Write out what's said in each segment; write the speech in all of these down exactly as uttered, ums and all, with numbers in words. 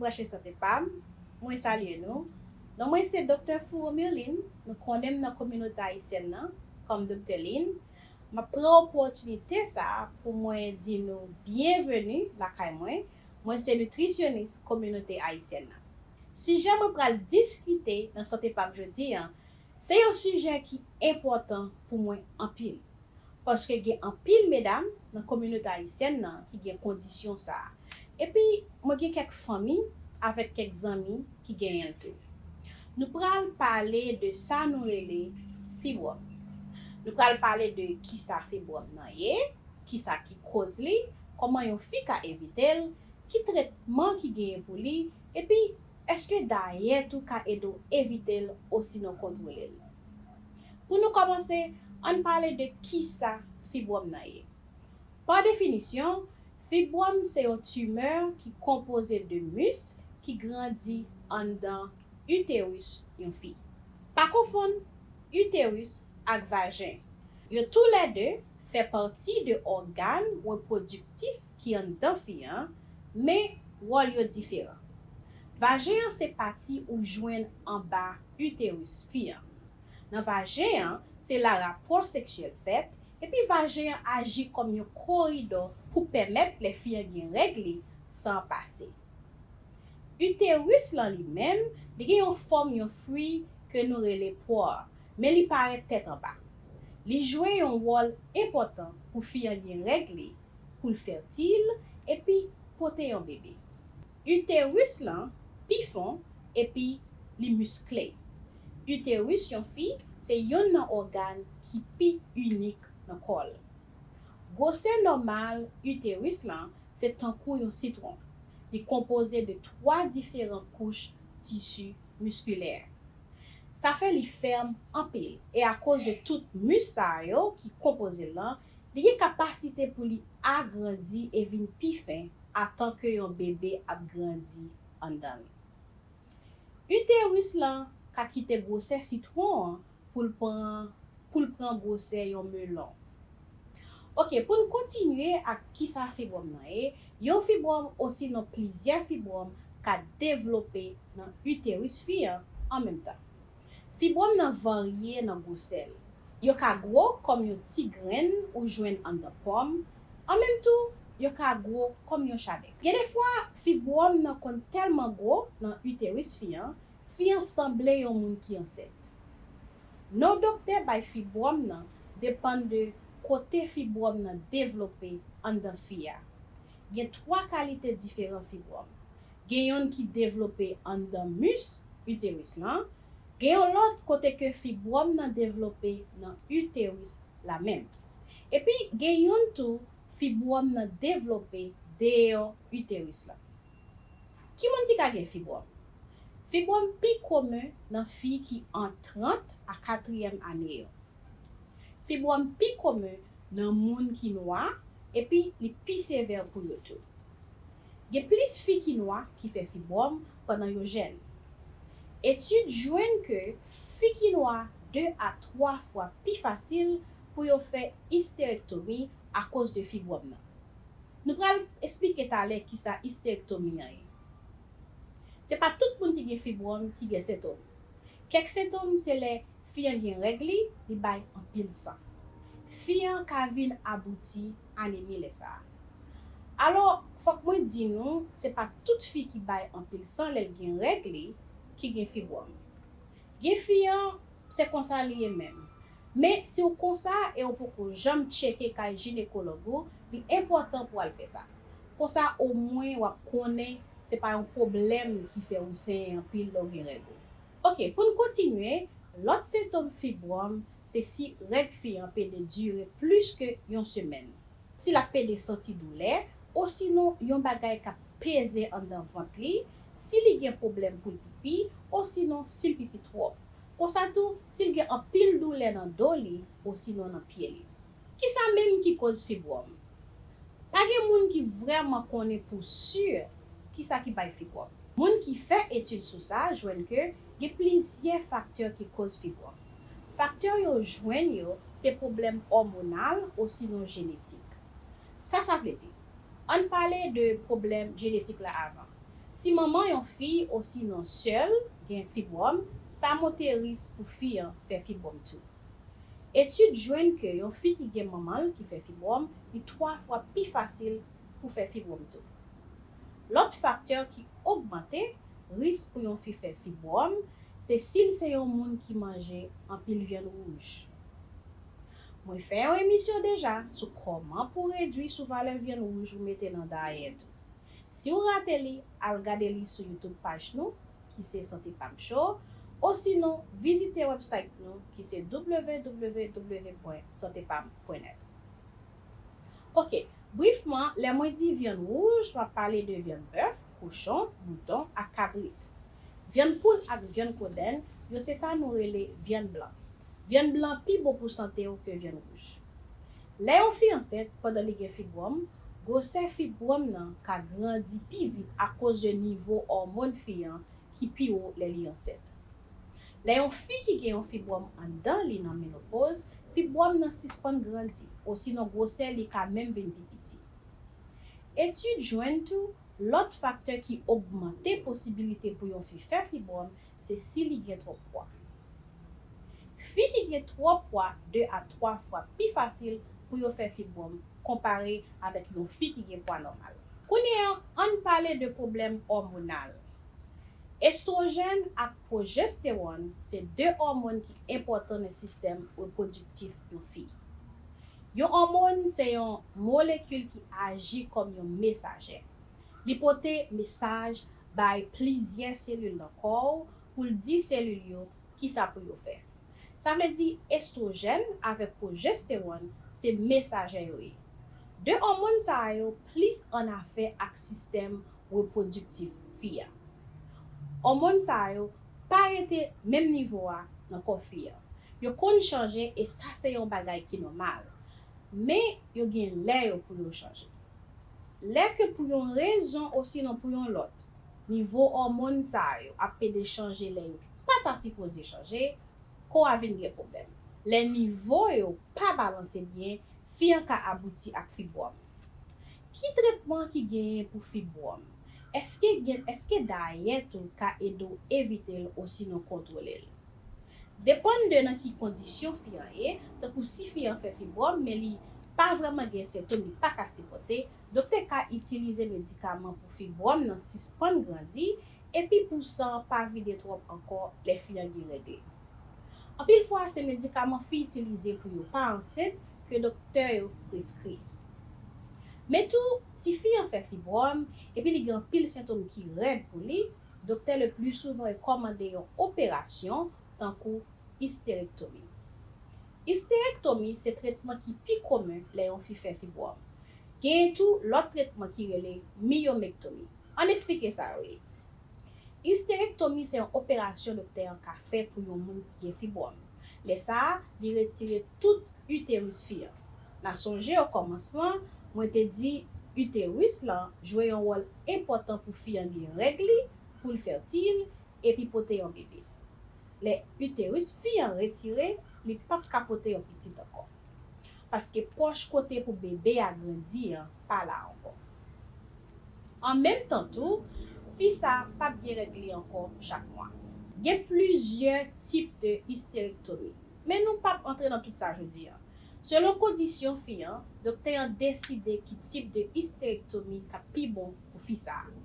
Chache Sante Pa M, mwen salye nou. Non mwen se Doktè Fouro Mirline, nou konnen m nan kominote ayisyèn nan kòm Doktè Lin. M ap pran opòtinite sa a pou mwen di nou byenveni lakay mwen. Mwen se nitrisyonis kominote ayisyèn nan. Sijè mwen pral diskite nan Sante Pa M jodi a, se yon sijè ki enpòtan pou mwen anpil. Paske gen anpil medam nan kominote ayisyèn nan ki gen kondisyon sa a. Epi, mwen gen kèk fanmi avèk kèk zanmi ki genyen l tou. Nou pral pale de sa nou rele fibwòm. Nou pral pale de kisa fibwòm nan ye, kisa ki koz li, kòman yon fi ka evite l, ki tretman ki genyen pou li, epi èske dayèt ou ka ede w evite l osinon kontwole l? Pou nou kòmanse, ann pale de kisa fibwòm nan ye. Pa definisyon, fibwòm se yon timè ki konpoze de mis ki grandi anndan iteris yon fi. Pa konfonn iteris ak vajen. Yo toulède fè pati de ògàn repwodiktif ki anndan fi an, men wòl yo diferan. Vajen an se pati ou jwenn anba iteris fi an. Nan vajen an, se la rapò seksyèl fèt, epi vajen an aji kòm yon koridò pou pèmèt lè fi an gen règ li san pase. Iteris lan li menm, li gen yon fòm yon fwi ke nou rele pwa, men li parèt tèt anba. Li jwe yon wòl enpòtan pou fi an gen règ li, pou l fètil, epi pote yon bebe. Iteris lan pi fon epi li miskle. Iteris yon fi se youn nan ògàn ki pi inik nan kò l. Gwosè nòmal iteris lan se tankou yon sitwon. Li konpoze de twa diferan kouch tisi miskilè. Sa fè li fèm anpil, e akoz de tout mis sa yo ki konpoze l lan, li gen kapasite pou li agrandi e vin pi fen atan ke yon bebe ap grandi anndan l. Iteris lan ka kite gwosè sitwon an pou l pran, pou l pran gwosè yon melon. Oke, pou n kontinye ak kisa fibwòm nan ye, yon fibwòm osinon plizyè fibwòm ka devlope nan iteris fi an an menm tan. Fibwòm nan varye nan gwosè l. Yo ka gwo kòm yon ti grenn ou jwenn anndan pòm, an menm tou, yo ka gwo kòm yon chadèk. Gen de fwa, fibwòm nan konn tèlman gwo nan iteris fi an, fi an sanble yon moun ki ansent. Non doktè bay fibwòm nan depann de kote fibwòm nan devlope anndan fi a. Gen twa kalite diferan fibwòm. Gen yonn ki devlope anndan mis iteris lan, gen yon lòt kote ke fibwòm nan devlope nan iteris la menm. Epi gen yonn tou fibwòm nan devlope deyò iteris lan. Ki moun ki ka gen fibwòm? Fibwòm pi komen nan fi ki ant trant a katriyèm ane yo. Fibwòm pi komen nan moun ki nwa, epi li pi sevè pou yo tou. Gen plis fi ki nwa ki fè fibwòm pandan yo jèn. Etid jwenn ke fi ki nwa de a twa fwa pi fasil pou yo fè isterektomi akoz de fibwòm nan. Nou pral esplike talè kisa isterektomi an ye. Se pa tout moun ki gen fibwòm ki gen sentòm. Kèk sentòm se lè fi an gen règ li, li bay anpil san. Fi an ka vin abouti anemi lè sa a. Alò, fòk mwen di nou, se pa tout fi ki bay anpil san lè l gen règ li ki gen fibwòm. Gen fi an, se konsa li ye menm. Men, si w konsa e w poko janm tcheke kay jinekològ ou, li enpòtan pou w al fè sa. Konsa, omwen w ap konnen se pa yon pwoblèm ki fè ou senyen anpil lè w gen règ ou. Oke, pou n kontinye, lòt sentòm fibwòm se si règ fi an pede dire plis ke yon semèn. Si l ap pede santi doulè, osinon yon bagay k ap peze anndan vant li, si li gen pwoblèm pou l pipi, osinon si l pipi twòp. Konsa tou, si l gen anpil doulè nan do li, osinon nan pye li. Kisa menm ki koz fibwòm? Pa gen moun ki vrèman konnen pou si kisa ki bay fibwòm. Moun ki fè etid sou sa jwenn ke gen plizyè faktè ki koz fibwòm. Faktè yo jwenn yo se pwoblèm òmonal osinon jenetik. Sa sa vle di? Ann pale de pwoblèm jenetik la avan. Si manman yon fi osinon sè l gen fibwòm, sa monte risk pou fi an fè fibwòm tou. Etid jwenn ke yon fi ki gen manman l ki fè fibwòm li twa fwa pi fasil pou fè fibwòm tou. Lòt faktè ki ogmante risk pou yon fi fè fibwòm se si l se yon moun ki manje anpil vyann wouj. Mwen fè yon emisyon deja sou kòman pou redwi sou valè vyann wouj ou mete nan dayèt ou. Si w rate li, al gade li sou YouTube paj nou, ki se Sante Pam Show, osinon vizite website nou, ki se w w w pwen sante pam pwen nèt. Ok, brifman, lè mwen di vyann wouj, m ap pale de vyann bèf, kochon, mouton ak kabrit. Vyann poul ak vyann kodenn, yo se sa nou rele vyann blan. Vyann blan pi bon pou sante w ke vyann wouj. Lè yon fi ansent pandan li gen fibwòm, gwosè fibwòm nan ka grandi pi vit akoz de nivo òmòn fi an ki pi wo lè li ansent. Lè yon fi ki gen yon fibwòm anndan li nan menopoz, fibwòm nan sispann grandi, osinon gwosè li ka menm vin pi piti. Etid jwenn tou lòt faktè ki ogmante posibilite pou yon fi fè fibwòm se si li gen twòp pwa. Fi ki gen twòp pwa de a twa fwa pi fasil pou yo fè fibwòm konpare avèk yon fi ki gen pwa nòmal. Kounye a, ann pale de pwoblèm òmonal. Estwojèn ak pwojestewòn se de òmòn ki enpòtan nan sistèm repwodiktif yon fi. Yon òmòn se yon molekil ki aji kòm yon mesajè. Li pote mesaj bay plizyè selil nan kò w pou l di selil yo kisa pou yo fè. Sa vle di estwojèn avèk pwojestewòn se mesajè yo ye. De òmòn sa a yo plis annafè ak sistèm repwodiktif fi a. Òmòn sa a yo pa rete menm nivo a nan kò fi a. Yo konn chanje e sa se yon bagay ki nòmal. Men yo gen lè yo pou yo chanje. Lè ke pou yon rezon osinon pou yon lòt, nivo òmòn sa a yo ap pede chanje lè yo pa ta sipoze chanje, kò a vin gen pwoblèm. Lè nivo yo pa balanse byen, fi an ka abouti ak fibwòm. Ki tretman ki genyen pou fibwòm? Èske gen, èske dayèt ou ka ede w evite l osinon kontwole l? Depann de nan ki kondisyon fi an ye, tankou si fi an fè fibwòm men li pa vrèman gen sentòm, li pa ka sipòte, doktè ka itilize medikaman pou fibwòm nan sispann grandi epi pou san an pa vide twòp ankò lè fi an gen règ li. Anpil fwa se medikaman fi itilize pou yo pa ansent ke doktè yo preskri. Men tou, si fi an fè fibwòm epi li gen anpil sentòm ki rèd pou li, doktè le pli souvan rekòmande yon operasyon tankou isterektomi. Isterektomi se tretman ki pi komen lè yon fi fè fibwòm. Genyen tou lòt tretman ki rele miyomektomi. Ann esplike sa yo ye. Isterektomi se yon operasyon doktè an ka fè pou yon moun ki gen fibwòm. Lè sa a, li retire tout iteris fi an. N a sonje okòmansman, mwen te di iteris lan jwe yon wòl enpòtan pou fi an gen règ li, pou l fètil, epi pote yon bebe. Lè iteris fi an retire, li p ap ka pote yon pitit ankò. Paske pòch kote pou bebe a grandi an pa la ankò. An menm tan tou, fi sa a p ap gen règ li ankò chak mwa. Gen plizyè tip de isterektomi, men nou p ap antre nan tout sa jodi a. Selon kondisyon fi an, doktè an deside ki tip de isterektomi k ap pi bon pou fi sa a.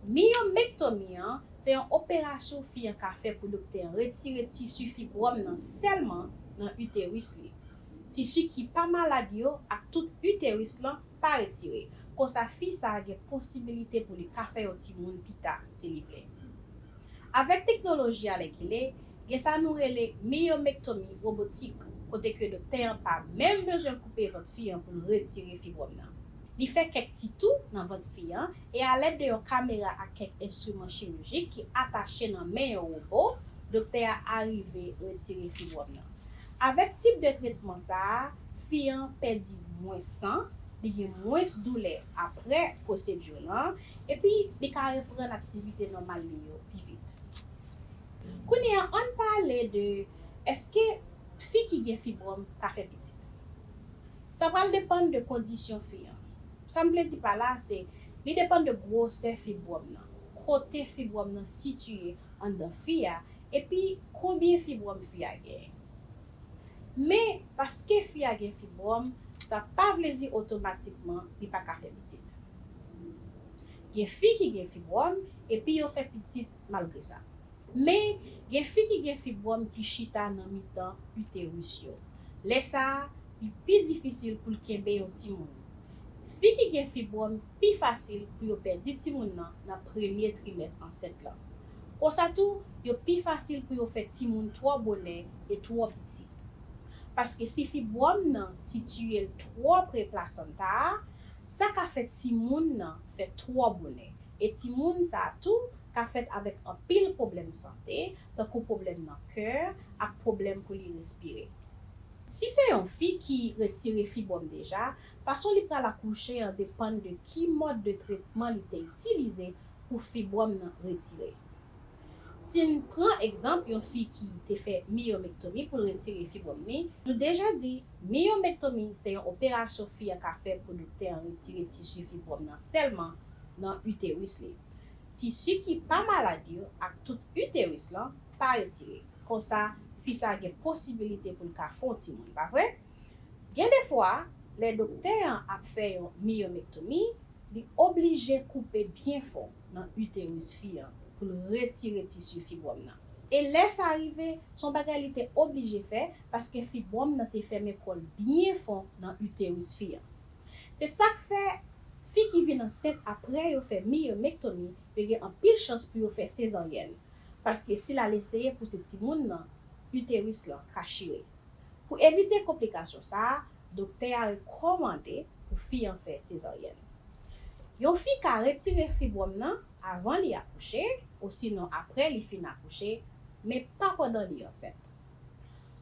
Miyomektomi an se yon operasyon fi an ka fè pou doktè an retire tisi fibwòm nan sèlman nan iteris li. Tisi ki pa malad yo ak tout iteris lan pa retire. Konsa fi sa a gen posibilite pou li ka fè yon timoun pita si li vle. Avèk teknoloji alèkile, gen sa nou rele miyomektomi wobotik, kote ke doktè an pa menm bezwen koupe vant fi an pou l retire fibwòm nan. Li fè kèk ti tou nan vant fi an e alèd de yon kamera ak kèk enstriman chirijik ki atache nan men yon wobo, doktè a arive retire fibwòm nan. Avèk tip de tretman sa a, fi an pèdi mwens san, li gen mwens doulè apre pwosedi lan, epi li ka reprann aktivite nòmal li yo pi vit. Kounye a, ann pale de èske fi ki gen fibwòm ka fè pitit. Sa pral depann de kondisyon fi an. Sa m vle di pa la se li depann de gwosè fibwòm nan. kote fibwòm nan sitiye anndan fi a, epi konbyen fibwòm fi a genyen. Men, paske fi a gen fibwòm, sa pa vle di otomatikman li pa ka fè pitit. Gen fi ki gen fibwòm, epi yo fè pitit malgre sa. Men, gen fi ki gen fibwòm ki chita nan mitan iteris yo. Lè sa a, li pi difisil pou l kenbe yon timoun. Fi ki gen fibwòm pi fasil pou yo pèdi timoun nan nan premye trimès ansent lan. Konsa tou, yo pi fasil pou yo fè timoun twò bonè e twò piti. Paske si fibwòm nan sitiye l twò pre plasanta a, sa ka fè timoun nan fè twò bonè. E timoun sa a tou ka fèt avèk anpil pwoblèm sante, tankou pwoblèm nan kè ak pwoblèm pou li respire. Si se yon fi ki retire fibwòm deja, fason li pral akouche an depann de ki mòd de tretman li te itilize pou fibwòm nan retire. Si n pran egzanp yon fi ki te fè miyomektomi pou l retire fibwòm li, nou deja di miyomektomi se yon operasyon fi a ka fè pou doktè an retire tisi fibwòm nan sèlman nan iteris li. Tisi ki pa malad yo ak tout iteris lan pa retire. Konsa, fi sa gen posibilite pou l ka fè yon timoun, pa vre? Gen de fwa, lè doktè an ap fè yon miyomektomi, li oblije koupe byen fon nan iteris fi an pou l retire tisi fibwòm nan. E lè sa rive, se yon bagay li te oblije fè paske fibwòm nan te fèmen kò l byen fon nan iteris fi an. Se sa k fè fi ki vin ansent apre yo fè miyomektomi, yo gen anpil chans pou yo fè sezaryèn. Paske si l al eseye pouse timoun nan, iteris lan ka chire. Pou evite konplikasyon sa a, doktè a rekòmande pou fi an fè sezaryèn. Yon fi ka retire fibwòm nan avan li akouche, osinon apre li fin akouche, men pa pandan li ansent.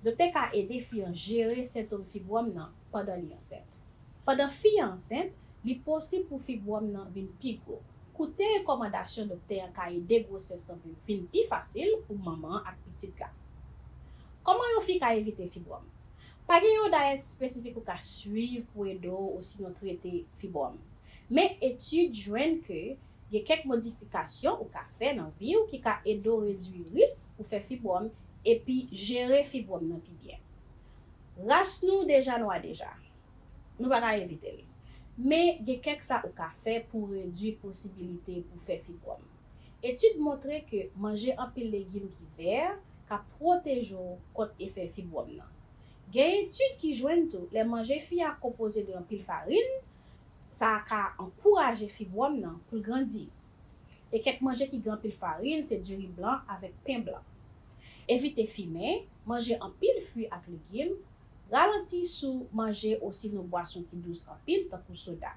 Doktè ka ede fi an jere sentòm fibwòm nan pandan li ansent. Pandan fi an ansent, li posib pou fibwòm nan vin pi gwo. Koute rekòmandasyon doktè an ka ede gwosès lan vin pi fasil pou manman an ak pitit la. Kòman yon fi ka evite fibwòm? Pa gen yon dayèt espesifik ou ka swiv pou ede w osinon trete fibwòm. Men etid jwenn ke gen kèk modifikasyon ou ka fè nan vi w ki ka ede w redui risk pou fè fibwòm epi jere fibwòm nan pi byen. Ras nou deja nwa deja. Nou pa ka evite l. Men gen kèk sa ou ka fè pou w redui posibilite pou w fè fibwòm. Etid montre ke manje anpil legim ki vè ka pwoteje w kont efè fibwòm nan. Gen etid ki jwenn tou lè manje fi a konpoze de anpil farin, sa ka ankouraje fibwòm nan pou l grandi. E kèk manje ki gen anpil farin se diri blan avèk pen blan. Evite fimen, manje anpil fwi ak legim, ralanti sou manje osinon bwason ki dous anpil tankou soda.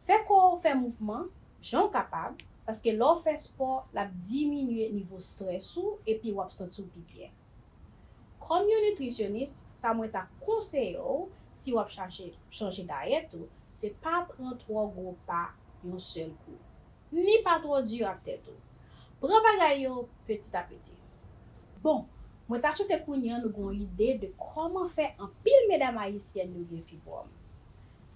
Fè kò w fè mouvman jan w kapab, paske lè w fè spò, l ap diminye nivo estrès ou epi w ap santi w pi byen. Kòm yon nitrisyonis, sa mwen ta konseye w si w ap chache chanje dayèt ou, se pa pran twò gwo pa yon sèl kou. Ni pa twò di ak tèt ou. Pran bagay yo peti a peti. Bon, mwen ta swete kounye a nou gen yon ide de kòman fè anpil medam ayisyèn yo gen fibwòm.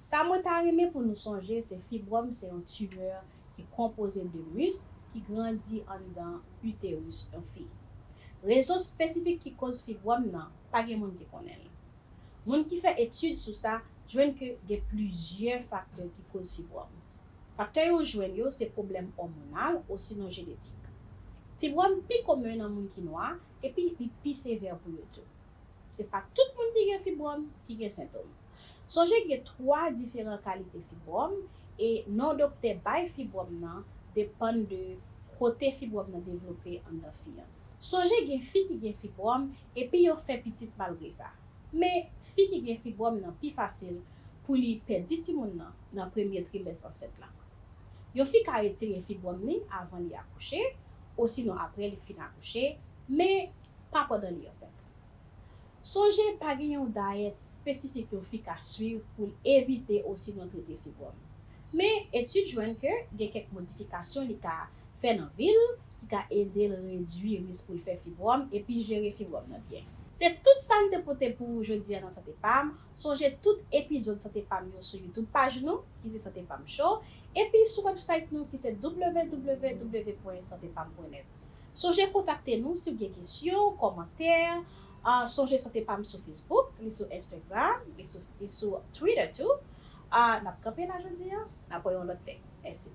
Sa mwen ta renmen pou nou sonje se fibwòm se yon timè ki konpoze de mis ki grandi anndan iteris yon fi. Rezon espesifik ki koz fibwòm nan, pa gen moun ki konnen l. Moun ki fè etid sou sa jwenn ke gen plizyè faktè ki koz fibwòm. Faktè yo jwenn yo se pwoblèm òmonal osinon jenetik. Fibwòm pi komen nan moun ki nwa epi li pi sevè pou yo tou. Se pa tout moun ki gen fibwòm ki gen sentòm. Sonje gen twa diferan kalite fibwòm e non doktè bay fibwòm nan depann de kote fibwòm nan devlope anndan fi an. Sonje gen fi ki gen fibwòm epi yo fè pitit malgre sa. Men, fi ki gen fibwòm nan pi fasil pou li pèdi timoun nan nan premye trimès ansent lan. Yon fi ka retire fibwòm li avan li akouche, osinon apre li fin akouche, men pa pandan li ansent. Sonje pa gen yon dayèt espesifik yon fi ka swiv pou l evite osinon trete fibwòm. Men, etid jwenn ke gen kèk modifikasyon li ka fè nan vi l ki ka ede l redui risk pou l fè fibwòm epi jere fibwòm nan byen. Se tout sa m te pote pou ou jodi a nan Sante Pam. Sonje tout epizòd Sante Pam yo sou YouTube paj nou, ki se Sante Pam Show, Epi sou website nou ki se w w w pwen sante pam pwen nèt. Sonje kontakte nou si w gen kesyon, kòmantè. Ah, sonje Sante Pam sou Facebook, li sou Instagram, li sou, li sou Twitter tou. Ah, n ap kanpe la jodi a, n ap wè yon lòt tèm. Mèsi.